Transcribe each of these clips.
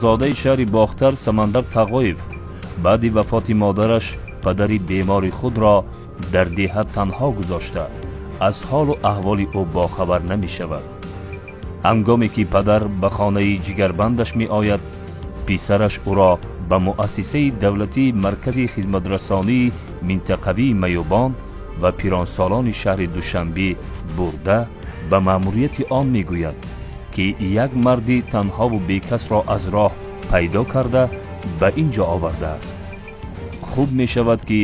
Зодаи шаҳри Бохтар Самандар Тағоев баъди вафоти модараш падари бемори худро дар деҳа танҳо гузошта, аз ҳолу аҳволи ӯ бохабар намешавад. Ҳангоме ки падар ба хонаи ҷигарбандаш меояд, писараш ӯро ба муассисаи давлатии Маркази хизматрасонии минтақавии маъюбон ва пиронсолони шаҳри Душанбе бурда, ба маъмурияти он мегӯяд, ки як марди танҳову бекасро аз роҳ пайдо карда ба ин ҷо овардааст. Хуб мешавад, ки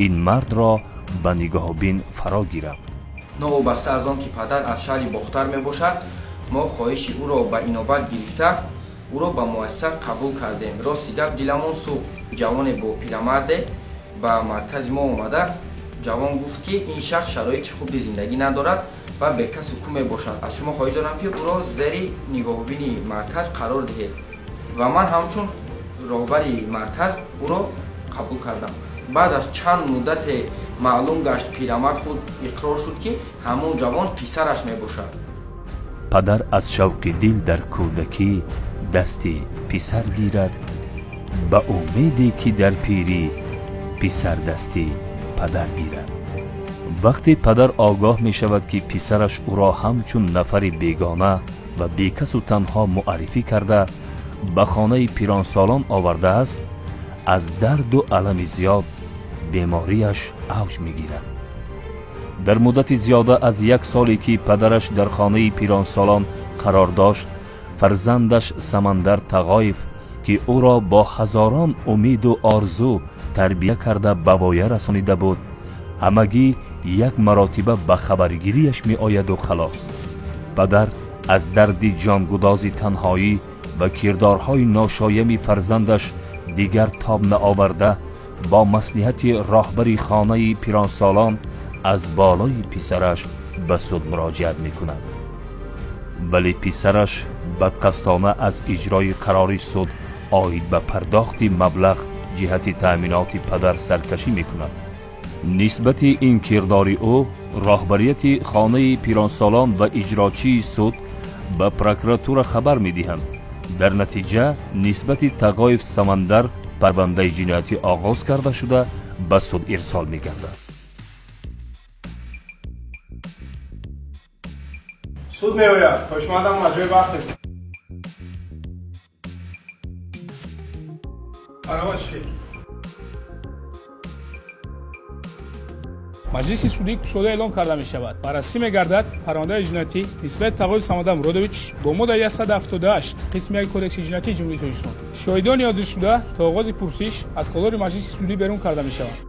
ин мардро ба нигоҳубин фаро гирад. Новобаста аз он ки падар аз шаҳри Бохтар мебошад, мо хоҳиши ӯро ба инобат гирифта, ӯро ба муассиса қабул кардем. Рости гап, диламон сӯхт. Ҷавоне бо пирамарде ба маркази мо омада, ҷавон гуфт, ки ин шахс шароити хуби зиндагӣ надорад ва бекасу ку мебошад. Аз шумо хоҳиш дорам, ки ӯро зери нигоҳубини марказ қарор диҳед, ва ман ҳамчун роҳбари марказ ӯро қабул кардам. Баъд аз чанд муддате маълум гашт, пирамард худ иқрор шуд, ки ҳамон ҷавон писараш мебошад. Падар аз шавқи дил дар кӯдакӣ дасти писар гирад, ба умеде ки дар пирӣ писар дасти падар гирад. Вақте падар огоҳ мешавад, ки писараш ӯро ҳамчун нафари бегона ва бекасу танҳо муаррифӣ карда, ба хонаи пиронсолон овардааст, аз дарду алами зиёд бемориаш авҷ мегирад. Дар муддати зиёда аз як соле, ки падараш дар хонаи пиронсолон қарор дошт, фарзандаш Самандар Тағоев, ки ӯро бо ҳазорон умиду орзу тарбия карда ба воя расонида буд, ҳамагӣ як маротиба ба хабаргирияш меояду халос. Падар аз дарди ҷонгудози танҳоӣ ва кирдорҳои ношоями фарзандаш дигар тоб наоварда, бо маслиҳати роҳбари хонаи пиронсолон аз болои писараш ба суд муроҷиат мекунад. Вале писараш бадқасдона аз иҷрои қарори суд оид ба пардохти маблағ ҷиҳати таъминоти падар саркашӣ мекунад. Нисбати ин кирдори ӯ роҳбарияти хонаи пиронсолон ва иҷрочии суд ба прокуратура хабар медиҳанд. Дар натиҷа нисбати Тағоев Самандар парвандаи ҷиноятӣ оғоз карда шуда, ба суд ирсол мегардад. Суд меояд. Хушмандам, аз ҷои вақт. Арават шид. Маҷлиси судӣ кушода эълон карда мешавад. Баррасӣ мегардад парвандаи ҷиноятӣ нисбати Тағоев Самандар Муродович бо моддаи 178 қисми 1 Кодекси ҷиноятии Ҷумҳурии Тоҷикистон. Шоҳидони ҳозиршуда то оғози пурсиш аз толори маҷлиси судӣ берун карда мешаванд.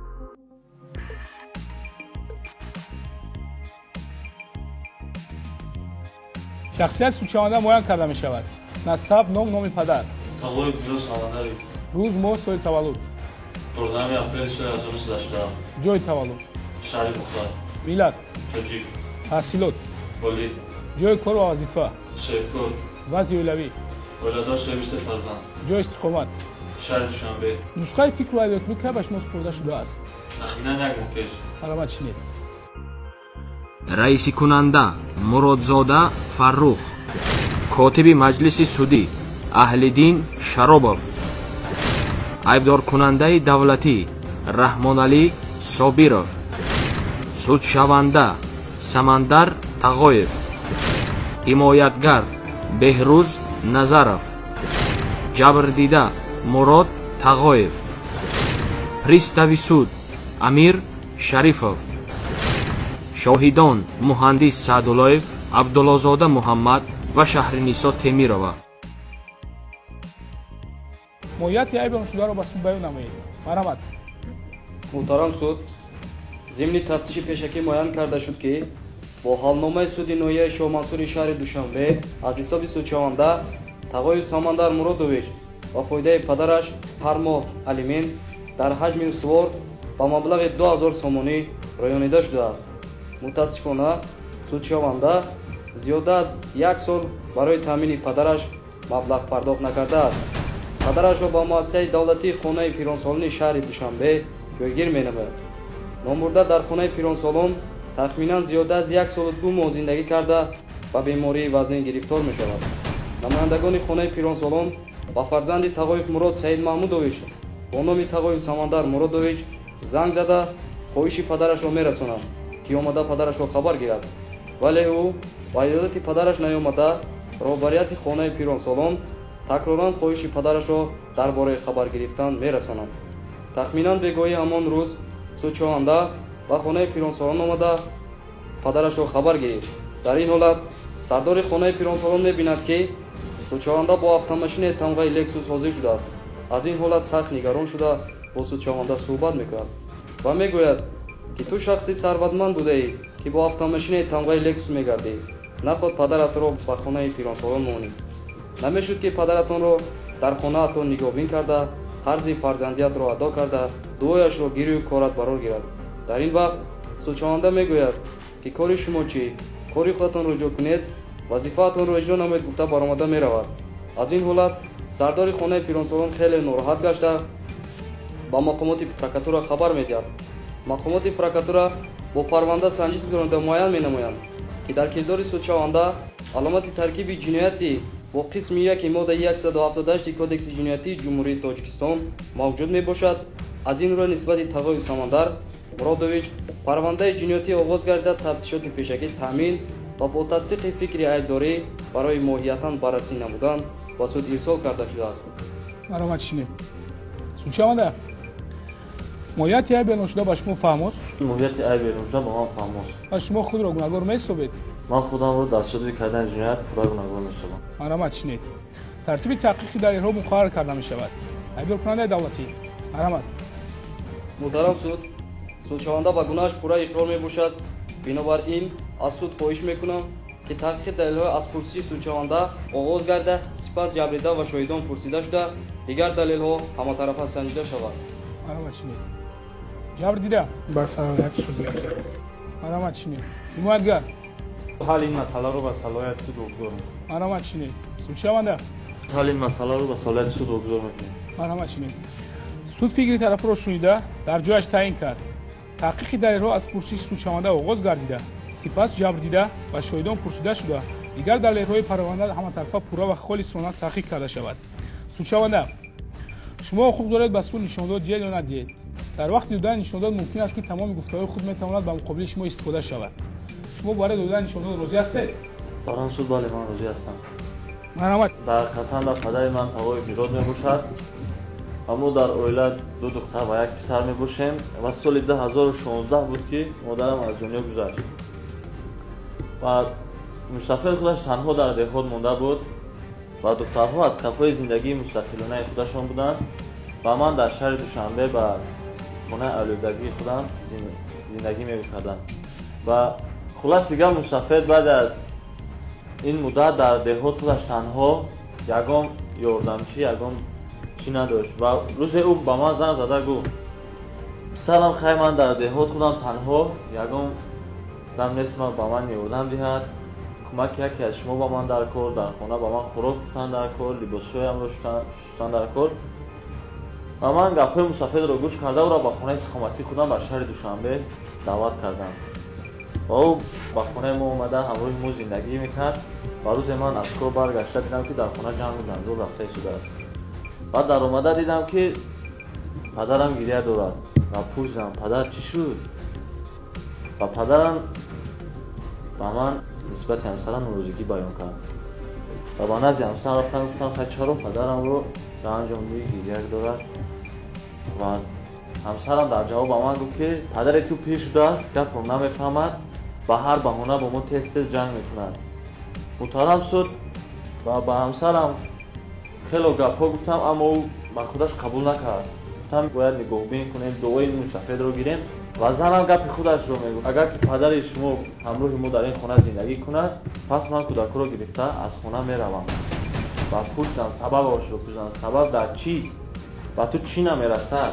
Шахсияти судшаванда муайян карда мешавад. Насаб, ном, номи падар. Тағоев Мирод Самандарович. Рӯз, моҳ, соли таваллуд. 14 апрели соли 1987. Ҷои таваллуд. Шаҳри Бохтар. Миллат. Тоҷик. Таҳсилот. Олӣ. Ҷои кор ва вазифа. Соҳибкор. Вазъи оилавӣ. Оиладор, соҳиби се фарзанд. Ҷои истиқомат. Шаҳри Душанбе. Нусхаи фикру айбдоркунӣ кай ба шумо супорида шудааст? Тахминан як моҳ пеш. Марҳамат, шинед. Раисикунанда Муродзода Фаррух, котиби маҷлиси судӣ Аҳлиддин Шаробов, айбдоркунандаи давлатӣ Раҳмоналӣ Собиров, судшаванда Самандар Тағоев, ҳимоятгар Беҳрӯз Назаров, ҷабрдида Мурод Тағоев, пристави суд Амир Шарифов, шоҳидон муҳандис Саъдуллоев, Абдуллозода Муҳаммад ва Шаҳринисо Темирова. Моҳияти айби оншударо ба суд баён намоед. Марҳамат. Муҳтарам суд, зимни тафтиши пешакӣ муайян карда шуд, ки бо ҳалномаи суди ноҳияи Шоҳмансури шаҳри Душанбе аз ҳисоби судшаванда Тағоев Самандар Муродович ба фоидаи падараш ҳар моҳ алимент дар ҳаҷми устувор ба маблағи 2000 сомонӣ рӯёнида шудааст. Мутаассифона, судшаванда зиёда аз як сол барои таъмини падараш маблағ пардохт накардааст. Падарашро ба муассисаи давлатии хонаи пиронсолони шаҳри Душанбе ҷойгир менамояд. Номбурда дар хонаи пиронсолон тахминан зиёда аз як солу 2 моҳ зиндагӣ карда, ба бемории вазнин гирифтор мешавад. Намояндагони хонаи пиронсолон Ба фарзанди Тағоев Мурод Саид Маҳмудович бо номи Тағоев Самандар Муродович занг зада хоҳиши падарашро мерасонад, ки омада падарашро хабар гирад. Вале ӯ ба иёдати падараш наёмада, роҳбарияти хонаи пиронсолон такроран хоҳиши падарашро дар бораи хабар гирифтан мерасонад. Тахминан бегоҳии ҳамон рӯз судшаванда ба хонаи пиронсолон омада падарашро хабар гирифт. Дар ин ҳолат сардори хонаи пиронсолон мебинад, ки судшаванда бо автомошинаи тамғаи Лексус ҳозир шудааст. Аз ин ҳолат сахт нигарон шуда бо судшаванда суҳбат мекунад ва мегӯяд, ки ту шахси сарватманд будаӣ, ки бо автомошинаи тамғаи Лексус мегардӣ. Наход падаратро ба хонаи пиронсолон монӣ. Намешуд, ки падаратонро дар хонаатон нигоҳбин карда, қарзи фарзандиятро адо карда, дуояшро гирию корат барор гирад. Дар ин вақт судшаванда мегӯяд, ки кори шумо чӣ? Кори худатонро иҷро кунед, вазифаатонро иҷро намоед, гуфта баромада меравад. Аз ин ҳолат сардори хонаи пиронсолон хеле нороҳат гашта ба мақомоти прокуратура хабар медиҳад. Мақомоти прокуратура бо парванда санҷиш гузаронида муайян менамоянд, ки дар кирдори судшаванда аломати таркиби ҷиноятӣ бо қисми 1 моддаи 178 Кодекси ҷиноятии Ҷумҳурии Тоҷикистон мавҷуд мебошад. Аз ин рӯ нисбати Тағоев Самандар Муродович парвандаи ҷиноятӣ оғоз гардида, тафтишоти пешакӣ таъмин ва бо тасдиқи фикри айбдорӣ барои моҳиятан баррасӣ намудан ба суд ирсол карда шудааст. Марҳамат, шинед. Судшаванда, моҳияти айб эълоншуда ба шумо фаҳмост? Моҳияти айб эълоншуда ба ман фаҳмост. Ва шумо худро гунаҳгор меҳисобед? Ман худамро дар содир кардани ҷиноят пурра гунаҳгор меҳисобам. Марҳамат, шинед. Тартиби таҳқиқи далелҳо муқаррар карда мешавад. Айбдоркунандаи давлатӣ, марҳамат. Муҳтарам суд, судшаванда ба гунаҳаш пурра иқрор мебошад. Бинобар ин аз суд хоҳиш мекунам, ки таҳқиқи далелҳо аз пурсиши судшаванда оғоз гарда, сипас ҷабрида ва шоҳидон пурсида шуда, дигар далелҳо ҳаматарафа санҷида шавад. Марҳамат, шинед. Ҷабрдида, ба салоҳияти суд мекунам. Марҳамат, шинед. Ҳимоятгар, ҳалли ин масъаларо ба салоҳияти суд вогузор мекунем. Марҳамат, шинед. Судшаванда, ҳалли ин масъаларо ба салоҳияти суд вогузор мекунем. Марҳамат, шинед. Суд фикри тарафро шунида дар ҷояш таъин кард. Таҳқиқи далелҳо аз пурсиши судшаванда оғоз гардида, сипас ҷабрдида ва шоҳидон пурсида шуда, дигар далелҳои парванда ҳаматарафа пурра ва холисона таҳқиқ карда шавад. Судшаванда, шумо ҳуқуқ доред ба суд нишондод диҳед ё надиҳед. Дар вақти додани нишондод мумкин аст, ки тамоми гуфтаҳои худ метавонад ба муқобили шумо истифода шавад. Шумо барои додани нишондод розӣ ҳастед? Муҳтарам суд, бале, ман розӣ ҳастам. Марҳамат. Дар ҳақиқатан да падари ман Тағоев Мирод мебошад ва мо дар оила ду духтар ва як писар мебошем ва соли 2016 буд, ки модарам аз дунё гузашт ва мустафид худаш танҳо дар деҳот монда буд ва духтарҳо аз қафои зиндагии мустақилонаи худашон буданд ва ман дар шаҳри Душанбе ба хонаи алӯдагии худам зиндагӣ мекардам. Ва хулоси гап, мустафид баъд аз ин муддат дар деҳот худаш танҳо ягон ёрдамчӣ, ягон чӣ надошт ва рӯзе ӯ ба ман занг зада гуфт: писарам, хай, ман дар деҳот худам танҳо, ягон дам нест ман ба ман ёрдам диҳад, кӯмаки яке аз шумо ба ман дар кор, дар хона ба ман хӯрок пухтан дар кор, либосҳоямро шустан дар кор. Ва ман гапҳои мусафидро гӯш карда ӯро ба хонаи истиқоматии худам ба шаҳри Душанбе даъват кардам ва ӯ ба хонаи мо омада ҳамроҳи мо зиндагӣ мекард. Ва рӯзе ман аз кор баргашта дидам, ки дар хона ҷангу ҷанҷол рафта истодааст. Баъд даромада дидам, ки падарам гиря дорад ва пурсидам: падар, чӣ шуд? Ва падарам ба ман нисбати ҳамсарам норозигӣ баён кард ва ба назди ҳамсарам рафтам, гуфтам: хай, чаро падарамро ранҷондӣ, гиря дорад? Ва ҳамсарам дар ҷавоб ба ман гуфт, ки падари ту пир шудааст, гапро намефаҳмад, ба ҳар баҳона бо мо тез тез ҷанг мекунад. Муҳтарам суд, ва ба ҳамсарам хело гапҳо гуфтам, аммо ӯ ба худаш қабул накард. Гуфтам, бояд нигоҳбин кунем, дуои мусафедро гирем. Ва занам гапи худашро мегуфт: агар ки падари шумо ҳамроҳи мо дар ин хона зиндагӣ кунад, пас ман кӯдакҳоро гирифта аз хона меравам. Ва пурсидам, сабабашро пурсидам: сабаб дар чист, ба ту чӣ намерасад?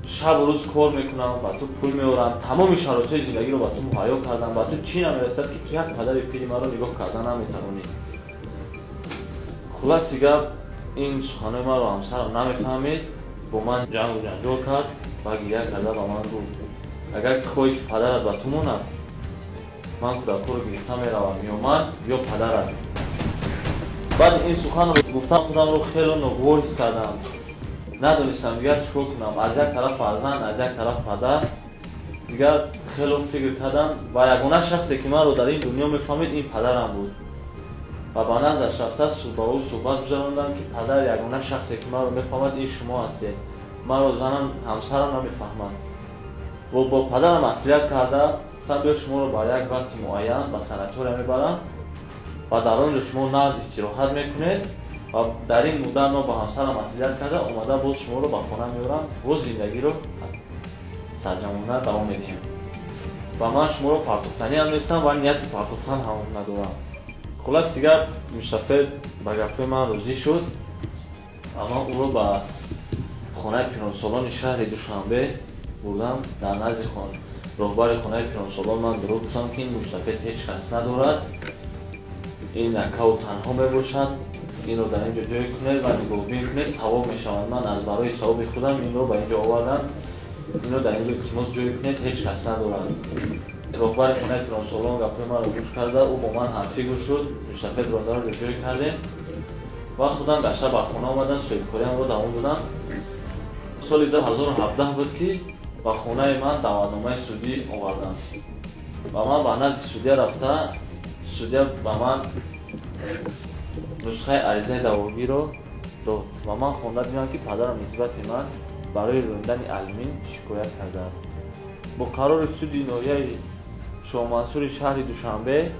Шабу рӯз кор мекунам, ба ту пул меорам, тамоми шароитҳои зиндагиро ба ту муҳайё кардам, ба ту чӣ намерасад, ки ту як падари пири маро нигоҳ карда наметавонӣ? Хулоси гап, ин суханои маро ҳамсарам намефаҳмид, бо ман ҷангу ҷанҷол кард ва гиря карда ба ман гуфт: агар ки хоҳӣ, ки падарат ба ту монад, ман кӯдакҳоро гирифта меравам, ё ман, ё падарат. Баъд ин суханро гуфтам, худамро хело ногувор ҳис кардам. Надонистам дигар чӣ кор кунам. Аз як тараф фарзанд, аз як тараф падар. Дигар хело фикр кардам ва ягона шахсе ки манро дар ин дунё мефаҳмид, ин падарам буд. Ва ба наздаш рафта ба ӯ суҳбат гузарондам, ки падар, ягона шахсе ки манро мефаҳмад, ин шумо ҳастед. Манро занам, ҳамсарам намефаҳмад. Бо падарам маслиҳат карда гуфтам, биё шуморо бар як вақти муайян ба санатория мебарам ва дар он ҷо шумо назд истироҳат мекунед ва дар ин муддат ман бо ҳамсарам маслиҳат карда омада боз шуморо ба хона меорам, боз зиндагиро сарҷамона давом медиҳем. Ва ман шуморо партофтаниам нестам ва нияти партофтан ҳам надорам. Хулас, дигар мустафед ба гапҳои ман розӣ шуд ва ман ӯро ба хонаи пиронсолони шаҳри Душанбе бурдам. Дар назди роҳбари хонаи пиронсолон ман дурӯғ гуфтам, ки ин мустафед ҳеҷ кас надорад, ин яккаву танҳо мебошад, инро дар ин ҷо ҷой кунед ва нигоҳбин кунед, савоб мешавад. Ман аз барои савоби худам инро ба ин ҷо овардам, инро дар ин ҷо илтимос ҷой кунед, ҳеҷ кас надорад. Роҳбари хонаи пиронсолон гапҳои маро гӯш карда, ӯ бо ман ҳамфикр шуд, мустафедро дар он ҷо ҷой кардем ва худам гашта ба хона омадам, соҳибкориамро давом додам. Соли 2017 буд, ки ба хонаи ман даъватномаи судӣ оварданд ва ман ба назди судя рафта, судя ба ман нусхаи аризаи даъвогиро дод ва ман хонда дидам, ки падарам нисбати ман барои рӯндани алимин шикоят кардааст. Бо қарори суди ноҳияи Шоҳмансури шаҳри Душанбе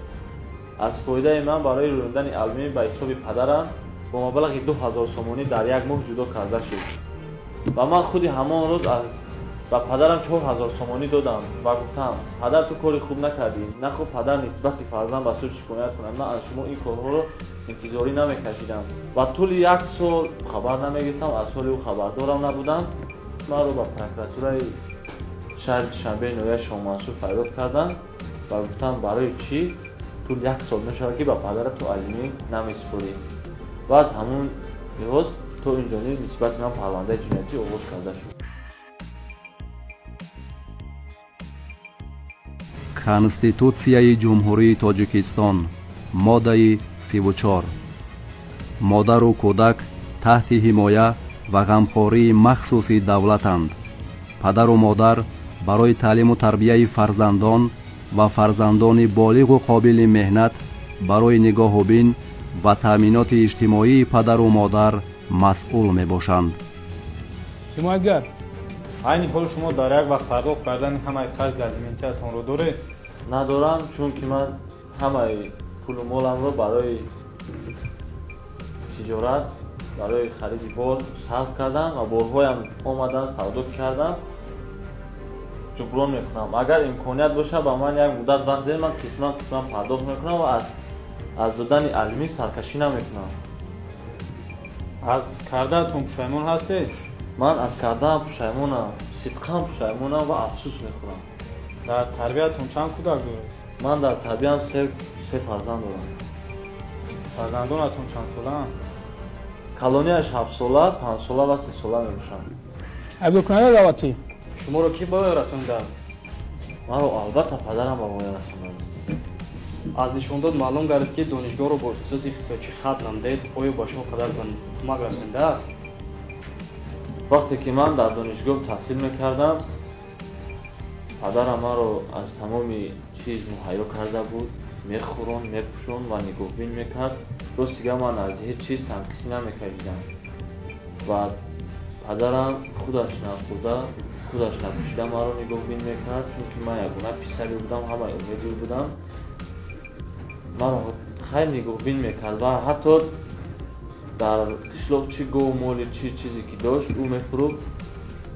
аз фоидаи ман барои рӯндани алимин ба ҳисоби падарам бо маблағи 2000 сомонӣ дар як моҳ ҷудо карда шуд ва ман худи ҳамон рӯз ба падарам 4000 сомонӣ додам ва гуфтам, падар, ту кори хуб накардӣ, нахоҳ падар нисбати фарзанд ба суд шикоят кунад, ман аз шумо ин корҳоро интизорӣ намекашидам. Ва тӯли як сол хабар намегирифтам, аз ҳоли ӯ хабардорам набудам. Манро ба прокуратураи шаҳри Душанбе ноҳияи Шоҳмансур фарёд карданд ва гуфтам, барои чӣ тӯли як сол мешавад, ки ба падарат ту алимин намесупорӣ? Ва аз ҳамон лиҳоз то ин ҷониб нисбати ман парвандаи ҷиноятӣ оғоз карда шуд. Конститутсияи Ҷумҳурии Тоҷикистон, моддаи 34. Модару кӯдак таҳти ҳимоя ва ғамхории махсуси давлатанд. Падару модар барои таълиму тарбияи фарзандон ва фарзандони болиғу қобили меҳнат, барои нигоҳубин ва таъминоти иҷтимоии падару модар масъул мебошанд. Ҳимоятгар, айни ҳол шумо дар як вақт пардохт кардани ҳамаи қарзи алиментиатонро доред? Надорам, чунки ман ҳамаи пулу моламро барои тиҷорат, барои хариди бор сарф кардам ва борҳоям омадан савдо кардам, ҷуброн мекунам. Агар имконият бошад, ба ман як муддат вақт диҳед, ман қисман қисман пардохт мекунам ва аз додани алимин саркашӣ намекунам. Аз кардаатон пушаймон ҳастед? Ман аз кардаам пушаймонам, сидқан пушаймонам ва афсӯс мехӯрам. Дар тарбиятон чанд кӯдак доред? Ман дар тарбиям се фарзанд дорам. Фарзандонатон чанд солаанд? Калонияш 7 сола, 5 сола ва 3 сола мебошанд. Айбдоркунандаи давлатӣ, шуморо кӣ ба воя расонидааст? Маро албатта падарам ба воя расондааст. Аз нишондод маълум гардид, ки донишгоҳро бо ихтисоси иқтисодчӣ хатм намудед. Оё ба шумо падаратон кӯмак расонидааст? Вақте ки ман дар донишгоҳ таҳсил мекардам, падарам маро аз тамоми чиз муҳайё карда буд, мехӯронд, мепӯшонд ва нигоҳбин мекард. Рости гап, ман аз ҳеҷ чиз танқисӣ намекардидам ва падарам худаш нахӯрда, худаш напӯшида маро нигоҳбин мекард, чунки ман ягона писаре будам, ҳамаи умеди ӯ будам. Маро хайр нигоҳбин мекард ва ҳатто дар қишлоқ чӣ гову моли, чӣ чизе ки дошт, ӯ мефурӯхт,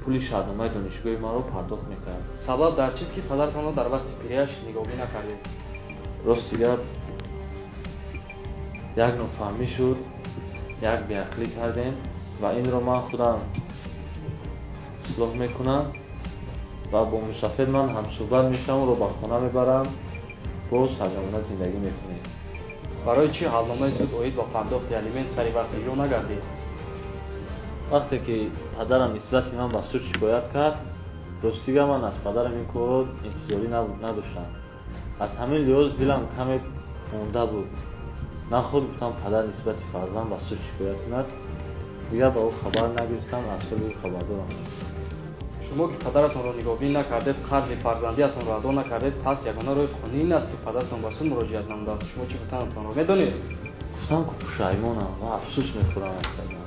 пули шартномаи донишгоҳи маро пардохт мекард. Сабаб дар чист, ки падаратонро дар вақти пирияш нигоҳбин накардед? Рости гап, як нофаҳмӣ шуд, як беақлӣ кардем ва инро ман худам ислоҳ мекунам ва бо мусафед ман ҳамсӯҳбат мешавам, ӯро ба хона мебарам, боз сарҷамона зиндагӣ мекунем. Барои чӣ ҳалномаи суд оид ба пардохти алимент сари вақт иҷро нагардид? Вақте ки падарам нисбати ман ба суд шикоят кард, ростига, ман аз падарам ин корро интизорӣ надоштам. Аз ҳамин лиҳоз дилам каме монда буд. Наход гуфтам падар нисбати фарзанд ба суд шикоят кунад. Дигар ба ӯ хабар нагирифтам, аз ҳоли ӯ хабардорам. Шумо ки падаратонро нигоҳбин накардед, қарзи фарзандиатонро адо накардед, пас ягона роҳи қонунӣ ин аст, ки падаратон ба суд муроҷиат намудааст. Шумо чӣ гуфтанатонро медонед? Гуфтам, ки пушаймонам ва афсӯс мехӯрам аз кардан.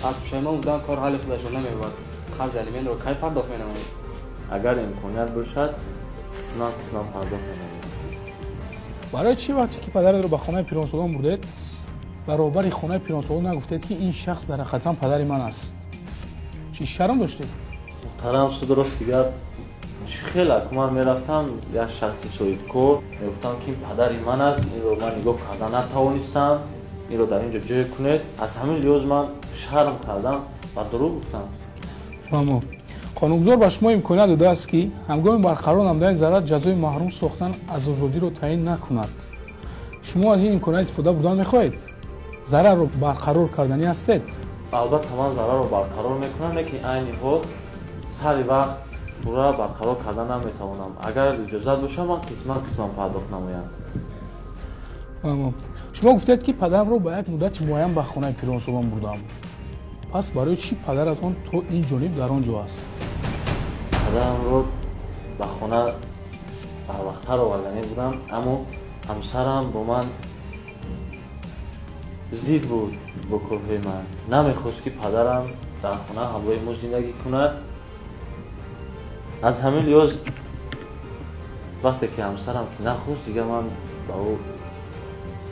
Аз пушаймон будан кор ҳалли худашро намеёбад. Қарзи алиментро кай пардохт менамоед? Агар имконият бошад, қисман қисман пардохт менамоям. Барои чӣ вақте ки падаратро ба хонаи пиронсолон бурдед, баробари хонаи пиронсолон нагуфтед, ки ин шахс дар ҳақиқатан падари ман аст? Чӣ шарм доштед? Муҳтарам суд, рости гап, чӣ хел аку ман мерафтам як шахси соҳибкор, мегуфтам, ки ин падари ман аст, инро ман нигоҳ карда натавонистам, инро дар ин ҷо ҷой кунед. Аз ҳамин лиҳоз ман шарм кардам ва дурӯғ гуфтам. Фаҳмо. Қонунгузор ба шумо имконият додааст, ки ҳангоми барқарор намудани зарар ҷазои маҳрум сохтан аз озодиро таъин накунад. Шумо аз ин имконият истифода бурдан мехоҳед? Зарарро барқарор карданӣ ҳастед? Албатта, ман зарарро барқарор мекунам, лекин айни ҳол сари вақт пурра барқарор карда наметавонам. Агар иҷозат бошад, ман қисман қисман пардохт намоям. Шумо гуфтед, ки падарамро ба як муддати муайян ба хонаи пиронсолон бурдам. Пас барои чӣ падаратон то ин ҷониб дар он ҷо аст? Падарамро ба хона барвақттар оварданӣ будам, аммо ҳамсарам бо ман зид буд, бо корҳои ман. Намехост, ки падарам дар хона ҳамроҳи мо зиндагӣ кунад. Аз ҳамин лиҳоз, вақте ки ҳамсарам ки нахост, дигар ман ба ӯ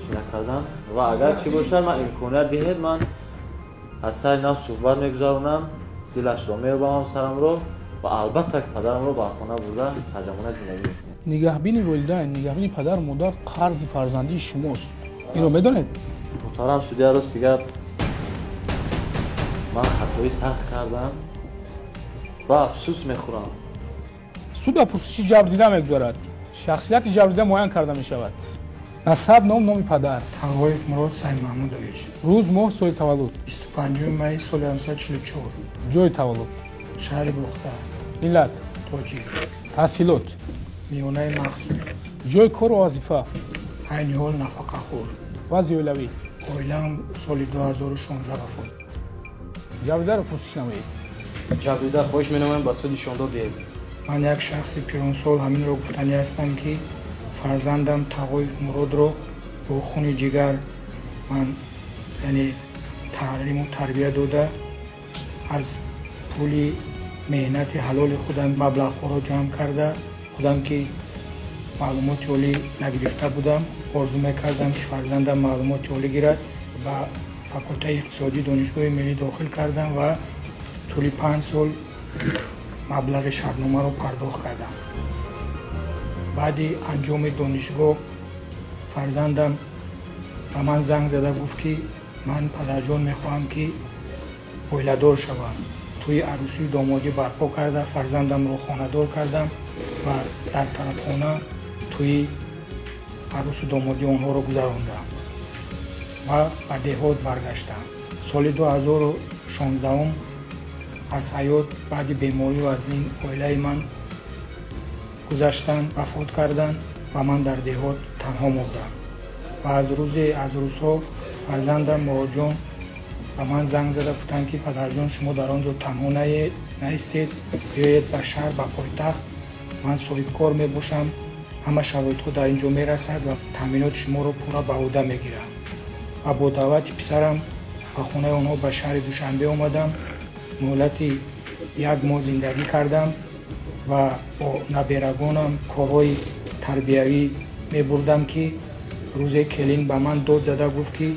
чӣ накардам. Ва агар чӣ бошад, ман имконият диҳед, ман аз сари нав суҳбат мегузаронам, дилашро меёбам ҳамсарамро ва албатта падарамро ба хона бурда сарҷамона зиндагӣ мекунем. Нигаҳбини волидайн, нигаҳбини падару модар қарзи фарзандии шумост. Инро медонед? Муҳтарам судья, рости гап, ман хатои сахт кардам ва афсӯс мехӯрам. Суд ба пурсиши ҷабрдида мегузарад. Шахсияти ҷабрдида муайян карда мешавад. Насаб, ном, номи падар. Тағоев Мурод Саидмаҳмудович. Рӯз, моҳ, соли таваллуд. 25 майи соли 1944. Ҷои таваллуд. Шаҳри Бохтар. Миллат. Тоҷик. Таҳсилот. Миёнаи махсус. Ҷои кору вазифа. Айни ҳол нафақахӯр. Вазъи оилавӣ. Оилаам соли 2016 вафот. Ҷабрдидаро пурсиш намоед. Ҷабрдида, хоҳиш менамоям ба суд нишондод диҳед. Ман як шахси пиронсол ҳаминро гуфтанӣ ҳастам, ки фарзандам Тағоев Муродро бо хуни ҷигар ман, яъне таълиму тарбия дода, аз пули меҳнати ҳалоли худам маблағҳоро ҷамъ карда, худам ки маълумоти олӣ нагирифта будам, орзу мекардам, ки фарзандам маълумоти олӣ гирад, ба факултаи иқтисодии Донишгоҳи миллӣ дохил кардам ва тӯли 5 сол маблағи шартномаро пардохт кардам. Баъди анҷоми донишгоҳ фарзандам ба ман занг зада гуфт, ки ман, падарҷон, мехоҳам, ки оиладор шавам. Тӯи арӯсию домодӣ барпо карда, фарзандамро хонадор кардам ва дар тарабхона тӯи арӯсу домодии онҳоро гузарондам ва ба деҳот баргаштам. Соли 2016 аз ҳаёт баъди беморию аз ин оилаи ман гузаштанд, вафот карданд ва ман дар деҳот танҳо мондам. Ва аз рӯзе аз рӯзҳо фарзандам Муроҷон ба ман занг зада гуфтанд, ки падарҷон, шумо дар он ҷо танҳо наистед, биёед ба шаҳр, ба пойтахт, ман соҳибкор мебошам, ҳама шароитҳо дар ин ҷо мерасад ва таъминоти шуморо пурра ба ӯҳда мегирам. Ва бо даъвати писарам ба хонаи онҳо ба шаҳри Душанбе омадам. Муҳлати як моҳ зиндагӣ кардам ва бо наберагонам корҳои тарбиявӣ мебурдам, ки рӯзе келин ба ман дод зада гуфт, ки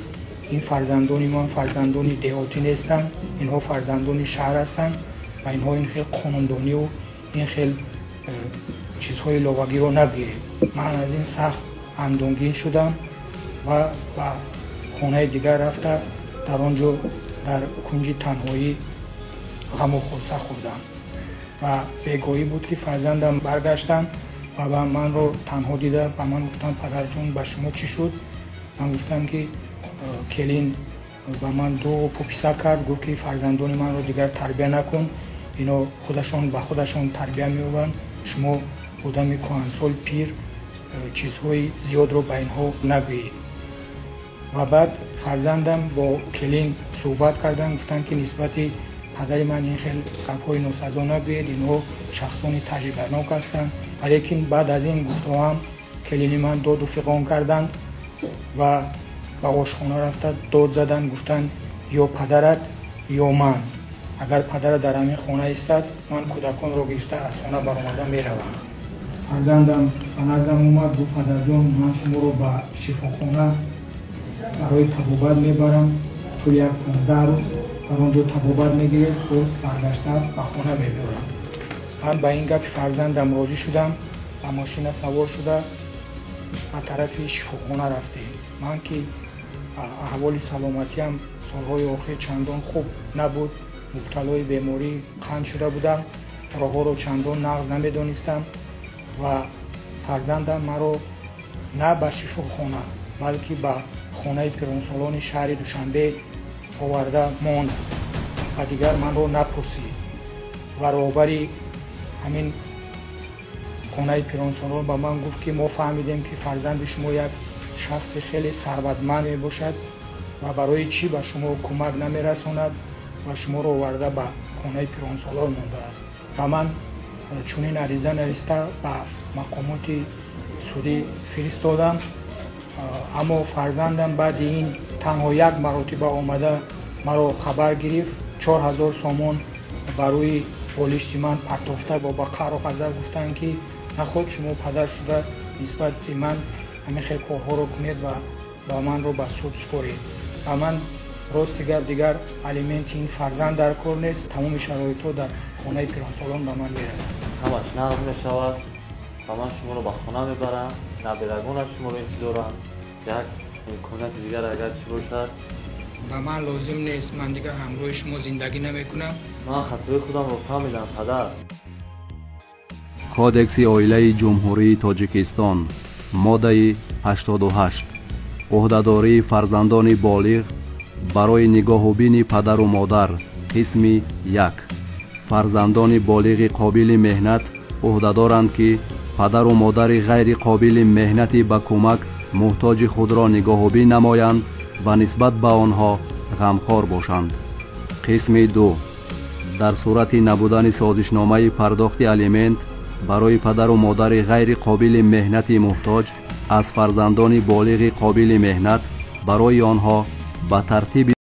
ин фарзандони ман фарзандони деҳотӣ нестанд, инҳо фарзандони шаҳр ҳастанд ва инҳо ин хел қонундониву ин хел чизҳои иловагиро нагӯед. Ман аз ин сахт андӯҳгин шудам ва ба хонаи дигар рафта, дар он ҷо дар кунҷи танҳоӣ ғаму ғусса хӯрдам. Ва бегоҳӣ буд, ки фарзандам баргаштанд ва ба манро танҳо дида ба ман гуфтанд: «Падарҷон, ба шумо чӣ шуд?» Ман гуфтам, ки келин ба ман дуғу пуписа кард, гуфт, ки фарзандони манро дигар тарбия накун, ино худашон ба худашон тарбия меёбанд, шумо одами кӯҳансол, пир, чизҳои зиёдро ба инҳо нагӯед. Ва баъд фарзандам бо келин суҳбат карданд, гуфтанд, ки нисбати падари ман ин хел гапҳои носазо нагӯед, инҳо шахсони таҷрибанок ҳастанд. Валекин баъд аз ин гуфтаҳоам келини ман доду фиғон карданд ва ба ошхона рафта дод заданд, гуфтанд: ё падарат, ё ман. Агар падарат дар ҳамин хона истад, ман кӯдаконро гирифта аз хона баромада меравам. Фарзандам ба наздам омад, гуфт: падарҷон, ман шуморо ба шифохона барои табобат мебарам, тӯли як 15 рӯз дар он ҷо табобат мегиред, боз баргашта ба хона мебиёрам. Ман ба ин гапи фарзандам розӣ шудам, ба мошина савор шуда ба тарафи шифохона рафтем. Ман ки аҳволи саломатиам солҳои охир чандон хуб набуд, мубталои бемории қанд шуда будам, роҳҳоро чандон нағз намедонистам ва фарзандам маро на ба шифохона, балки ба хонаи пиронсолони шаҳри Душанбе оварда монд ва дигар манро напурсид. Ва роҳбари ҳамин хонаи пиронсолон ба ман гуфт, ки мо фаҳмидем, ки фарзанди шумо як шахси хеле сарватманд мебошад ва барои чӣ ба шумо кӯмак намерасонад ва шуморо оварда ба хонаи пиронсолон мондааст. Ва ман чунин ариза нависта ба мақомоти судӣ фиристодам. Аммо фарзандам баъди ин танҳо як маротиба омада маро хабар гирифт, 4000 сомон ба рӯи болишти ман партофта ва ба қаҳру ғазаб гуфтанд, ки наход шумо падар шуда нисбати ман ҳамин хел корҳоро кунед ва ба манро ба суд супоред. Ва ман рости гап, дигар алименти ин фарзанд дар кор нест, тамоми шароитҳо дар хонаи пиронсолон ба ман мерасад. Ҳамаш нағз мешавад ва ман шуморо ба хона мебарам, набирагонаш шуморо интизоранд. Як имконияти дигар агар чӣ бошад. Ба ман лозим нест, ман дигар ҳамроҳи шумо зиндагӣ намекунам. Ман хатои худамро фаҳмидам, падар. Кодекси оилаи Ҷумҳурии Тоҷикистон, моддаи 88. Ӯҳдадории фарзандони болиғ барои нигоҳубини падару модар. Қисми 1. Фарзандони болиғи қобили меҳнат ӯҳдадоранд, ки падару модари ғайриқобили меҳнати ба кӯмак муҳтоҷи худро нигоҳубин намоянд ва нисбат ба онҳо ғамхор бошанд. Қисми 2. Дар сурати набудани созишномаи пардохти алимент барои падару модари ғайриқобили меҳнати муҳтоҷ аз фарзандони болиғи қобили меҳнат барои онҳо ба тартиби